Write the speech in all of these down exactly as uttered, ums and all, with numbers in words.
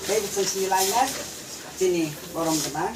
Tei bwswng sini lainai chini borom gwnang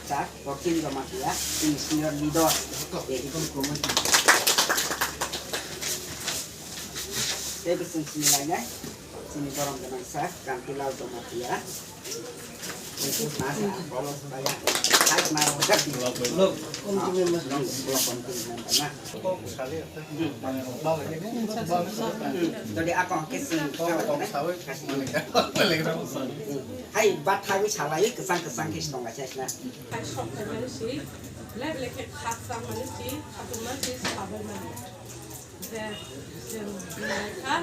sir Rothin Jamatia, chini senior leader, executive committee. Tei bwswng sini lainai chini borom gwnang sir Kantilal Jamatia. Jadi ako ke sini. Hai, bat hai, salai, kesang, kesang, kes tong, kesang, kesang. Hai, sok, hai, mani si, lek, lek, ke, khas, sang, mani si, khatung, mani si, sabai, mani. Je, je, nai kha,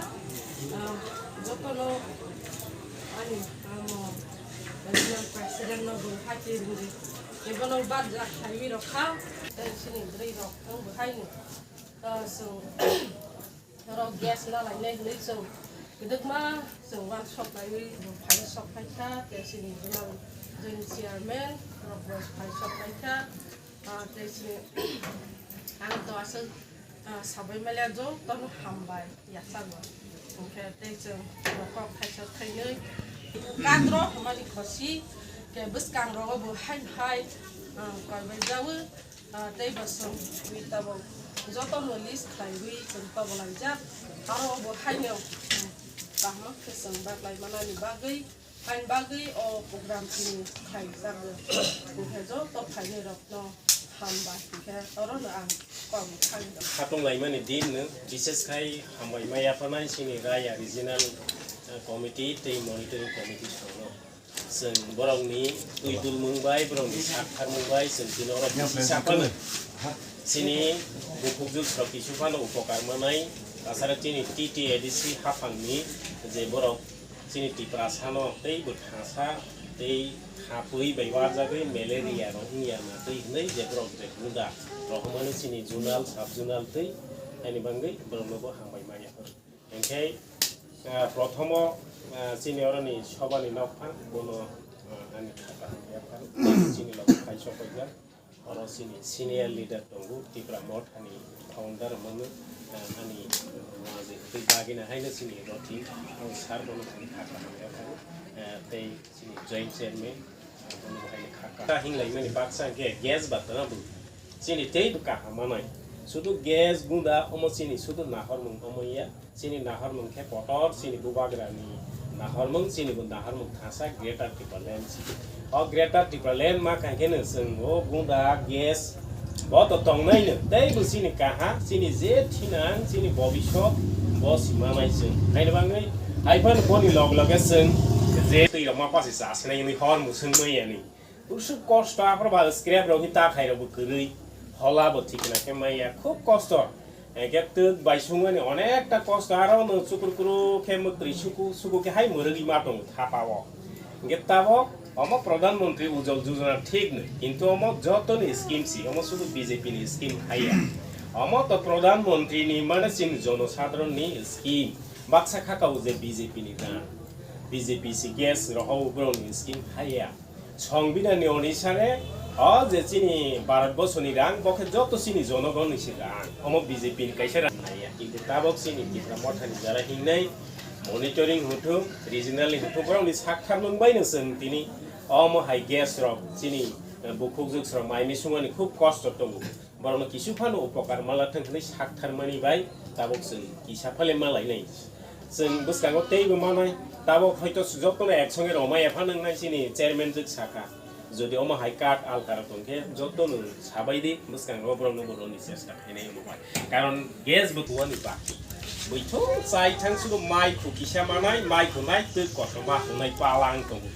ah, jotono ani amo regional president no bo hati ringdi. Ebono bad ja khaiwi rok kha, tei sini bwrwi rok ang bo haino, ah, chwng oro gas na lainai hinwi chwng kwdwkma chwng uansuk laiwi bo phai sok phai kha, tei sini regional joint chairman rok bo phai sok phai kha, ah, tei sini ang to aswk Ah, sabai maliya jotono hambai yachago. Hwnkhe tei chwng rokok thaisa thainwi kadro hamani khosi ke bwskang rogo bo hai hai, ah, kaibai jawi, ah, tei bo chwng wi tabok jotono list khlaiwi chwng tobolaijak. Aro bo haino, hmm, kaham khe chwng baklai manani bagwi Haini bagwi o program chini khlai jago. Hwnkhe joto phainai rokno hambai hwnkhe orono ang kok mwthangwi rw. Khatung laimani din no, bishes khai hambai ma yapharnai chini Raya Regional, eh, Committee tei Monitoring Committee songno. Chwng borokni twi dulmung bai, borokni sak tharmung bai chwng tini oro kisi saphano. Chini bukhukjwk rok kisu phano upokar manai, tacharak chini T T A D C haphangni je borok Chini Tiprasano tei bwthangsa tei khapwi bai warjagwi malaria rok wngya na twi hwnwi je borok je huda rohormani chini zonal, sub zonal tei haini bagwi borokno bo hambai manya phuru. Hinkhe, ah, prothomo, ah, chini oroni sobani nokphang bono, ah, ani khata hamya phuru chini logi phai sokojak. Oro chini senior leader tongo, Tipra Mothani founder mano, ah, ani, ah, tei bagina haino chini Rothin, ang sir bono chini khakra hamya kho, ah, tei chini joint chairman, ah, bono bo haino khakra. Ta hinglai mani baksa hwnkhe gas ba tana bo chini tei bo kaham manai. Sudu gas gunda omo chini sudu nahormung omo ya. Chini nahormung khe kotor, chini bubagrani nahormung, chini bo nahormung thangsa Greater Tipraland si. O Greater Tipraland ma khaikhe no chwng o gunda gas bo to tongnai no, tei bo chini kaha, chini je thinang, chini bobisot bo si manai chwng. Haini bagwi haiphano boni log loge chwng je twi rok ma pasi chasinai hwnwi hor musung mai yani. Usuk kosto, aphuru ba scrap rok hi ta khai rok bo kwrwi, hola bo thikna khe maya, khub kosto. Hingkhe twk bai sungmani onekta kosto, aro nwng chukur kuru khe mwtwi suku, suku khe hai mwrwgwi ma tongo thapa o. Hingkhe tabok omo Pradhan Mantri Ujjwal Yojana thik nw, kintu omo jotoni scheme si, omo sudu B J P ni scheme haiya. Omo to Pradhan Mantri ni mane chini jonosadharon ni scheme, baksa khaka o je B J P ni dan, B J P si gas rohor borok ni scheme haiya. Songbidhan ni onisare, o je chini Bharat borsoni rang, bo khe joto chini jonogonni se rang. Omo B J P ni kaisa rang naiya. Kintu tabok chini Tipra Mothani jara hingnai monitoring huthung, regional ni huthung, borokni sak tharmung bai no chwng tini omo hai gas rok chini, eh, bukhukjwk rok mai misungmani khub kosto tongo. Borokno kisu phano upokar malathwng hwnwi saktharmani bai tabok chwng kisa phale malainai. Chwng bwskango teibo manai, tabok hoito jotono eksonge rwmai apha nwngnai chini chairman jwk sakha. Jodi omo hai card alkara tongkhe jotono sabai di, bwskango borokno borokni chesta khainai omo bai. Karon gas bo tuani ba. Buithung chai thang sudo mai khu kisa manai, mai khu nai twi kotorma hwnai palang tongo.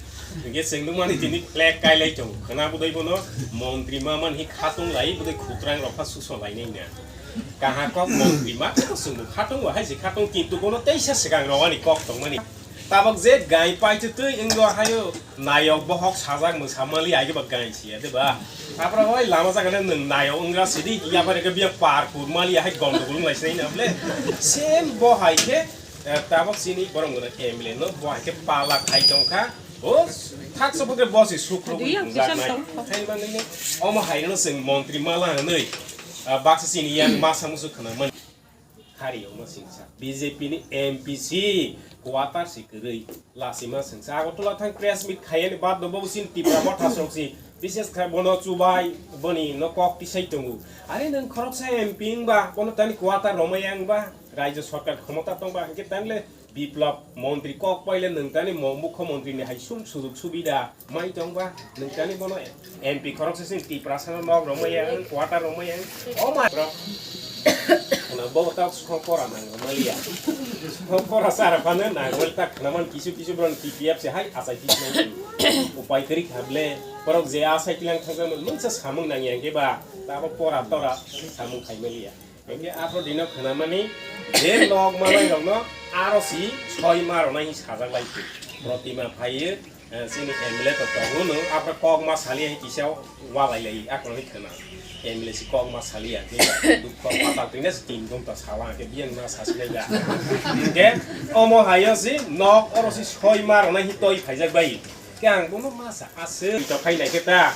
Hingke chwng nukmani tini flag kailai tongo. Khwna budai bono montri ma manhi khatung lai, budai khutrang rok pha suso lainai na. Kaha kok montri ma khatung bo khatung bo hai se khatung kintu bono teisa swkang rok ani kok tongmani. Tabok je gai paitwi twi wngyo hayo nayok bohok sajak mwsa mali ai ba gai siya de ba. Tapra hoi lama jaga de nwng nayok wngra sidi ya pare ke biya par kur mali hai gondogol lai sinai na ble. Same bo hai khe, eh, tabok chini borok gwnang M L A no bo hai khe pala khai tongkha. O thaksa phutre bo se sukrubwi Tadi yang thungjak kisan nai. Tong. Hai manwi no omo hai no chwng montri mala hwnwi, ah, baksa chini yang masa musu khwna mani. Hari omo singsa B J P ni M P si quarter si kwrwi lasima singsa Agartala thang press meet khayani bad no bobo sin Tipra Motha song si bises kha bono chubai boni no kok tisai tongo. Are nwng khoroksa M P wngba bono tani quarter romaya wngba rajya sarkar khomota tongba hwnkhe tanle Biplab montri kok paile nwng tani mo mukho montri ni hai sum sujuk subida mai tongba nwng tani bono M P khoroksa sin Tiprasa no nok romaya wng quarter romaya wng o ma bro. Khwna bo ta sokora nang maliya. Sokora sara phano nang wal ta khwna man kisu kisu bron T P F se hai asai kisu upai kari khable borok je asai kilang thangsa man mungsa samung nang yang ke ba ta bo pora tora samung khai maliya. Hingke afro dino khwnamani je nok malai rokno aro si soi ma rwnai hi sajak lai si. Protima phaiye, eh, chini M L A to tongo no, afro kok ma sali hai kisa walai lai, afro hi khwna. M L A si kok ma sali ya, je dukho patal tine si tin dong ta sala ke biang ma sasi lai ga. Hingke omo hayo si nok oro si soi ma rwnai hi toi phaijak bai. Ke ang bono ma sa aswk to khai nai khe ta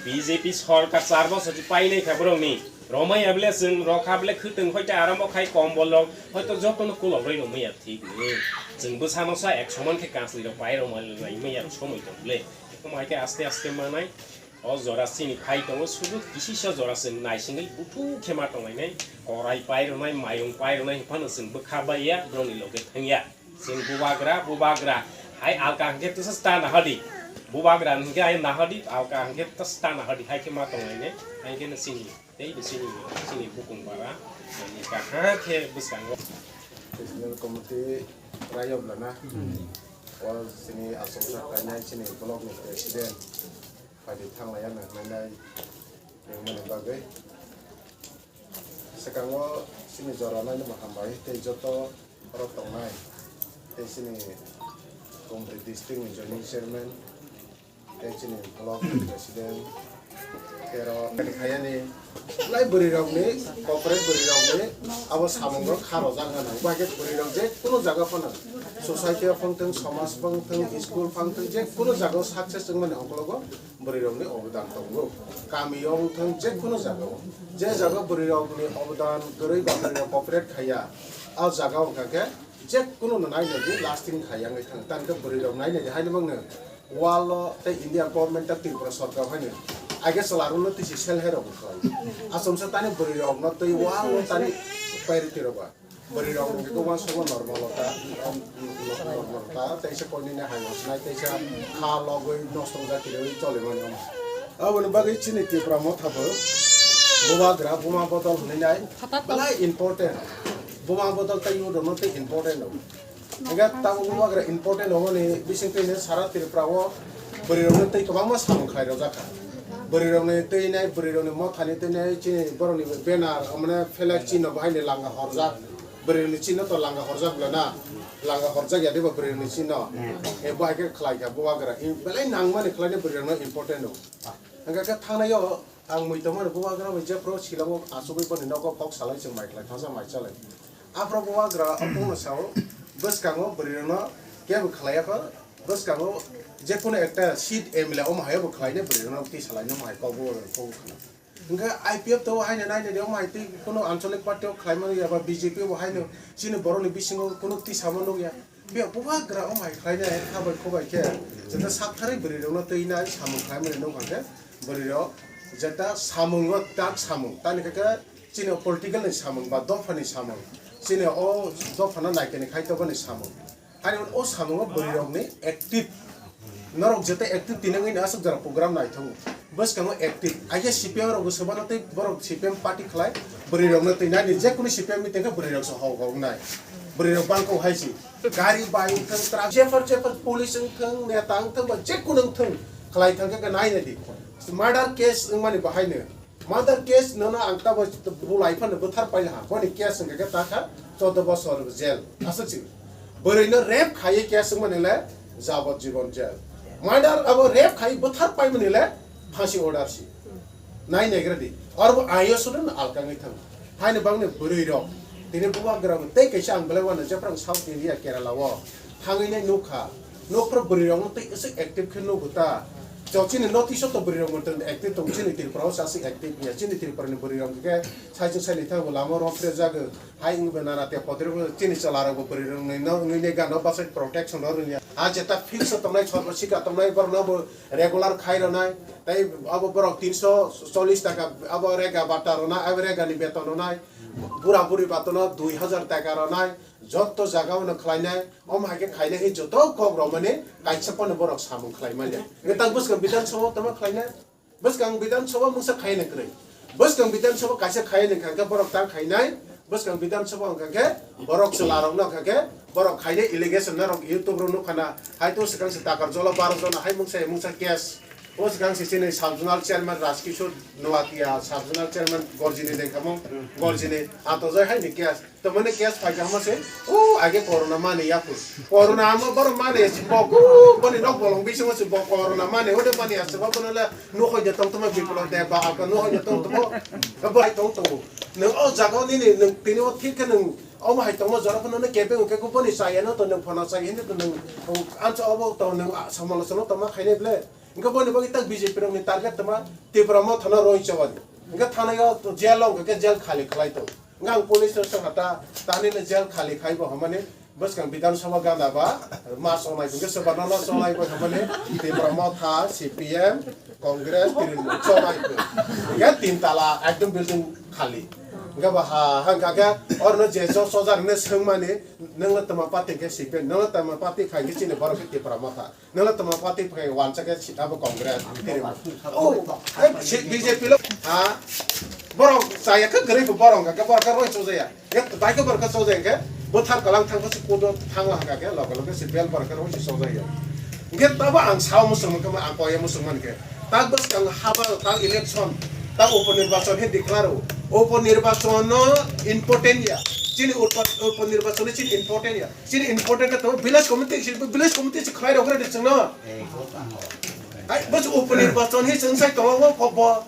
B J P sorkar char bosor si pai nai kha borok ni. Romaya bele chwng rokha bele khwtwng hoite arambo khai kombol rok hoito jotono kulok rwi romaya thik ni. Chwng bwsano sa ek soman khe kansli rok pai romai maya rok somoi tong bele. Ekdom hai khe aste aste manai. O jora chini phai tongo sudu kisisa jora chwng naisingwi buthu khe ma tonglainai. Korai pai rwnai, mayung pai rwnai phano chwng bwkha baiya borokni loge thangya. Chwng bubagra, bubagra. Hai alka hwnkhe twsa sta nahadi. Bubagra hwnkhe hai nahadi, alka hwnkhe twsa sta nahadi. Hai khe ma tonglainai. Hai khe no chini. Tei bo chini, chini bukung bara, chini kaham khe bwskango. Regional Committee Rayoblana, o chini achomsa kainai chini block ni president, phaidi thanglaiya nang nainai, nangmani bagwi. Swkango chini jora nainai bo hambai, tei joto oro tongnai, tei chini Kumri district ni joining chairman, tei chini block president, tero kani khayani, lai bwrwi rokni, corporate bwrwi rokni, abo samung rok kha rojak nana. Bahai khe bwrwi rok je kuno jaga phano, society o phang thung, somaj phang thung, school phang thung, je kuno jaga o success wngmani ongkologo bwrwi rokni obodan tongo. Kami o wng thung, je kuno jaga o, je jaga bwrwi rokni obodan kwrwi ba bwrwi rok corporate khaiya, a jaga o wngkha khe, je kuno no nainai di lasting khai yang thang, tan khe bwrwi rok nainai di haino bangno wall o tei India government ta Tripura sorkar haino age chwla rok no tisi sel hai rok khlai. Achomsa tani bwrwi rok no tei wall o tani priority rok ba. Bwrwi rok ni khe uansukma normal o ta, normal ta, tei se koi nini hai o sinai tei se kha logwi nosto wngya kirwi choli mani omo. Aboni bagwi chini Tripura motha bo bubagra buma bodol hwnwi nai belai important. Buma bodol tei youth rokno tei important rok. Hingke tabuk bubagra important rokni bising twi sara Tripura o bwrwi rokno tei kwbangma samung khlai rojak kha. Bwrwi rokni twi nai, bwrwi rokni mothani twi nai, chini borokni banner, mane flag chino bo haino langa horjak. Bwrwi rokni chino to langa horjak bwlana. Langa horjak ya deba bwrwi rokni chino. E bo hai khe khlai kha bubagra. Belai nangmani khlainai bwrwi rokno important rok. Hingke khe thangnai o Ang mui tongmani bubagra bai jephru silango achugwi boni nogo kok salai chwng mai khlai thangsa mai chalai. Aphuru bubagra opungno sao bwskango bwrwirokno kebo khlaiya kho, bwskango jekunu ekta seat M L A omo hai bo khlainai bwrwirokno twi salainai omo hai kok bubagra kok khna. Hwnkhe I P F to haino nainai de omo hai twi kunu ancholic party o khlaimani ya ba B J P bo haino chini borokni bisingo kunu twi samo nukya. Biya bubagra omo hai khlainai khabai khubai khe jeta saktharwi bwrwirokno twinai samung khlaimani nukha khe bwrwirok jeta samungo tak samung tani khe khe chini political ni samung ba dopha ni samung chini o dopha no naikani khai tobani samung hani o samungo bwrwirokni active Norok jeta active tinangwi aswk jora program naithogo. Bwskango active. Aike C P M rokbo swbano tei borok C P M party khlai bwrwirokno twi nani jekunu C P M meeting khe bwrwirok se hok hok nai. Bwrwirok bangkok hai si. Gari bai wngthang, truck, jephar jephar police wngthang, neta wngthang ba jekunu wngthang khlai thang khe nai nai di. Murder case wngmani bahaino. Murder case nono ang tabo bulai phano bwthar paila ha. Boni case wngkha khe takha choddo bosor jail. Aswk si. Bwrwino rape khaiwi case wngmani le jabot jibon jail. Murder abo rape khaiwi bwthar paimani le phansi order si. Nai negra di. Oro bo ayo sudun alkangwi thang. Haino bangni bwrwi rok. Tini bubagra bo tei kaisa ang belai wano jephru ang South India Kerala o thangwi nai nukha. Nokphru bwrwi rokno tei aswk active khe nugo ta. Chwng chini North East o to bwrwi rok montri active tong, chini Tripura o chasi active ya, chini Tripura ni bwrwi rok khe sai chwng sai ni thango lama rok phre jago, hai wng be nana te potre bo chini chwla rok bo bwrwi rok ni no wngwi ne gana bwsai protection rw rwya. A jeta fix o tongnai, sorbo sika tongnai, borok no bo regular khai rwnai, tei abo borok tinso chollish taka abo rega bata rwnai, abo rega ni beton rwnai, bura buri batono dui hazar taka rwnai, jotto jaga o no khlainai. Omo hai khe khaina hi joto kok rok mani kaisa phano borok samung khlai manya. Hwnkhe tak bwskang Bidhan Sabha tamo khlaina? Bwskang Bidhan Sabha mungsa khaina kwrwi. Bwskang Bidhan Sabha kaisa khaina hwnkha khe borok ta khainai. Bwskang Bidhan Sabha hwnkha khe borok chwla rok no hwnkha khe borok khaina allegation na rok YouTube ro nukha na. Hai to swkang se takar jolo baro jona hai mungsa mungsa case. O swkang se chini sub zonal chairman Rajkishore Noatia, sub zonal chairman Gorjini Dengkhamung, Gorjini ato jai hai ni case. Tamani case phaikha hama se, o age corona mani yaku. Corona hama borok mani se bo ku, boni nok bolong bisingo se bo corona mani, ode mani ase bo bono le nukhoi de tong tongma Biplab Deb ba aka nukhoi de tong tongo. Bo hai tong tongo. Nwng o jaga o nini nwng tini o thik khe nwng omo hai tongma jora phano nw kebeng khe boni chaya no to nwng phano chaya hinwi to nwng ansa obo to nwng samalochona tongma khainai ble. Hwnkhe boni bagwi tak B J P rokni target tongma Tipra Motha no roi chawani. Hwnkhe thanai o jail o hwnkhe jail khali khlai tong. Hwnkhe ang police no swngkha ta, tani no jail khali khai bo hwnmani bwskang Bidhan Sabha gana ba ma chonai hwnkhe soba no no chonai bo hwnmani Tipra Motha, C P M, Congress, Trinamool chonai bo. Hwnkhe tin tala ekdom building khali. Hwnkhe bo ha hwnkha khe oro no je jo soja rok no swngmani nwng no tama party hwnkhe C P M, nwng no tama party khai hwnkhe chini borok khe Tipra Motha. Nwng tamo party phai wansa khe si abo Congress. Oh, eh, si B J P lo. Ha? Borok chaya khe kwrwi bo borok hwnkha khe borok khe roi chojaya. Khe bai khe borok khe chojaya khe bothar kalang thang khe si kudo thang la hwnkha khe loge loge si bel borok khe roi si chojaya. Hwnkhe tabo ang sao muchung khe ang koya muchung man khe. Tak bwskang haba tak election tak upo nirbachon he declare o. Upo nirbachon no important ya. Chini upo upo nirbachon ni chini important ya. Chini important khe tongo village committee, si village committee si khlai rok redi chwngno. Ai, bo se upo nirbachon hi chwng sai tongo, bo, bo.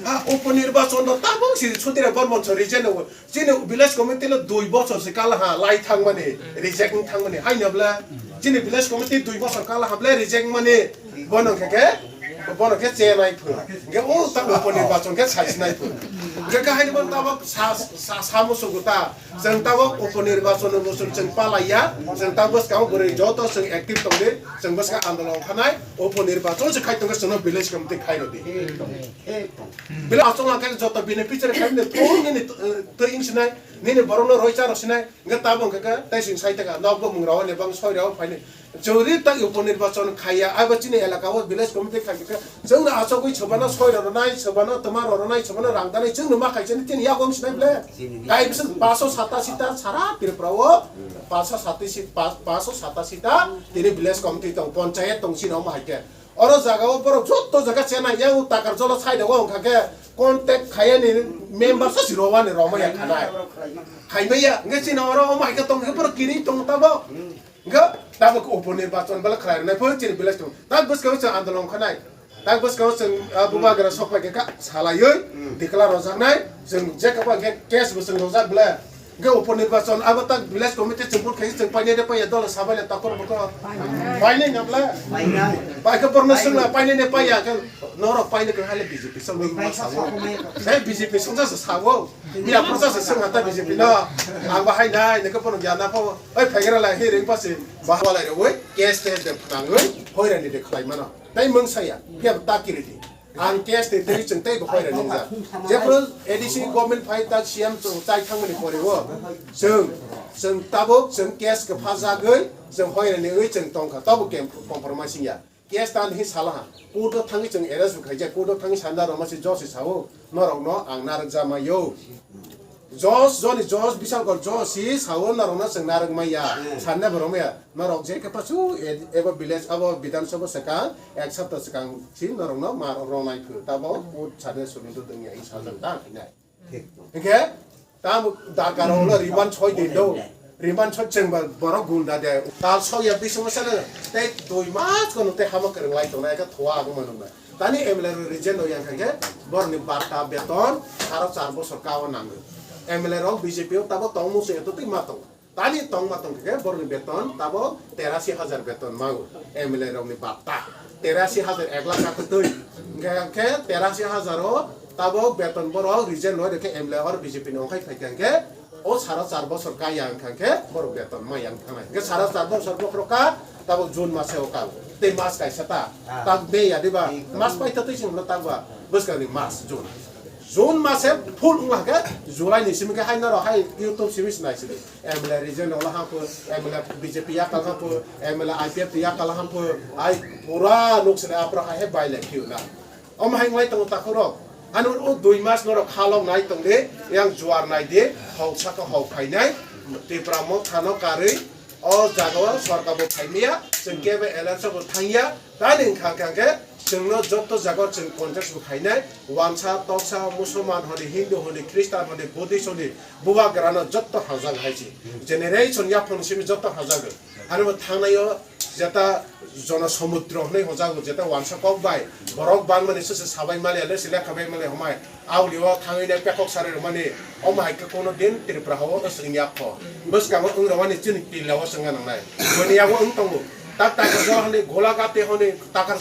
Ha, upo nirbachon do tabuk si Sotira Bormon so reject no. Chini village committee lo dui bochor se kala ha, lai thangmani, reject wng thangmani. Hai no bla, chini village committee dui bochor kala ha bla reject mani. Bono khe khe, bono khe chenai phu. Hwnkhe o ta upo nirbachon khe saisinai phu. Hwnkhe khe haini bono tabuk sa, sa, sa musugo ta. Chwng tabuk upo nirbachon ni muchung chwng palaiya, chwng ta bwskang bwrwi joto chwng active tongdi, chwng bwskang andolon khanai, upo nirbachon se khai tongkhe chwngno village committee khai rwdi. Village achung khe joto bini pichari khai nini thung nini, eh, twi wng sinai, nini borokno roi cha rw sinai, hwnkhe tabuk hwnkhe khe tei chwng sai tongkha, nok bumung rok ni bang soi rok phaini. Chwngri tak upo nirbachon khaiya, abo chini elaka o village committee khai khe, chwngno achogwi chwbano soi rw rwnai, chwbano twma rw rwnai, chwbano rang danai, chwngno ma khai chini tini yago wng sinai ble. Kai bwswk paso satasi ta sara Tripura o, paso satasi, pa-, paso satasi ta tini village committee tong, panchayat tong chini omo hai khe. Oro jaga o borok jotto jaga chenai yang takar jolo side o wng kha khe contact khaiya ni member sa si rowani romaya khanai. Khaimaya, hwnkhe chini oro omo hai khe tong khe borok kiri tong tabo. Hwnkhe tabuk upo nirbachon bwla khlai rwnai phuru chini village tong. Tak bwskango chwng andolon khanai. Tak bwskango chwng, ah, bubagra sok pai khe kha salaiwi declare rojaknai. Chwng je kha khe case bo chwng rojak bwle. Hwnkhe upo nirbachon abo tak village committee chwng vote khaisi chwng painai de paiya dolo sabai le takor bwkha. Painai na bwle. Bai khe borno swngla painai de paiya khe norok painai khe hale B J P song ni ma sao. Sai B J P song sa sao. Bia prosa se sung hata B J P no. Ang bahai nai, neke pono gyan na pho. Oi, phaikra lai, hi ring pasi. Bahwa lai roi, case test de phnangwi, hoirani de khlai mano. Tai mungsaya, phiya ta kiri di. Ang case de tei chwng tei bo hoirani ja. Jepro A D C government phai ta C M chwng chai thangmani pore o. Chwng, chwng tabuk, chwng case ke phajagwi, chwng hoirani wi chwng tongkha. Tabuk kem compromising ya. Case tan hi salaha. Court o thangwi chwng arrest bo khaijak. Court o thangwi sanda roma se judge se sao. Norok no ang narwk jamaio. Judge, joni judge, bisal kor judge si sao norok no chwng narwk maya. Hmm. Sanda bo roma ya. Norok je khe pasu e-, ebo village abo Bidhan Sabha swkang, ek sapta swkang si norok no ma rok rok nai phuru. Tabo court sanda sulu do dwngya i sajak ta hinai. Hingke, tamo darkar olo riman soi din do. Riman soi chengba borok gunda de. Tal soi ya bisingo sele, tei dui mas kono tei hama kereng lai tongnai ka thua aguma nungna. Tani M L A ro resign no yang kangke, borni barta beton, aro char bosor kao nango. M L A rok B J P o tabo tongmo se to tei ma tongo. Tani tongma tongkhe borokni beton tabok terasi hajar beton mau, M L A rokni bapta terasi hajar ek lakh ka kwtwi. Hwnkhe, hwnkhe terasi hajar o tabok beton borok resign roi rwkhe M L A or B J P ni ongkhai phaikha hwnkhe o sara char bosor kaya wngkha hwnkhe borok beton maya wngkha nai. Hwnkhe sara char bosor bokhorok ka tabok June mase o kal tei mas kaisa ta, ah, tak May ya diba? Mas paitha twi chwngno tak ba bwskangni mas June. June mase full wngla hwnkhe July ni simi khe hai norok hai YouTube simi se naisidi. M L A region wngla hamphu, M L A B J P yakal hamphu, M L A I P F yakal hamphu, ai pura nuk sini aphuru hai hai bailai phiyo na. Omo hai wngwi tongo takhurok. Ani o dui mas norok khalok nai tongdi, yang juar naidi, hok saka hok phainai, Tipra Motha no karwi, o jaga o sorkar bo phaimaya, chwng kebo alliance bo thangya, tani wngkha hwnkha hwnkhe chwngno joto jaga o chwng contest bo khainai, wansa, toksa, Musulman hwnwi, Hindu hwnwi, Christian hwnwi, Buddhist hwnwi, bubagra no joto hamjak hai si. Generation yaphang simi joto hamjak. Ani bo thangnai o jeta jono somudro hwnwi hojago, jeta wansa kok bai borok bangmani sese sabai mali, ale sile khabai mali homai. Auli o thangwi nai pekok sari rwmani, omo hai khe kono din Tripura hao no swrwng yak kho. Bwskango wng rwmani chini tilla o swngna nangnai. Boni yago wng tongo. Tak tak jo hwnwi Golagati hwnwi takar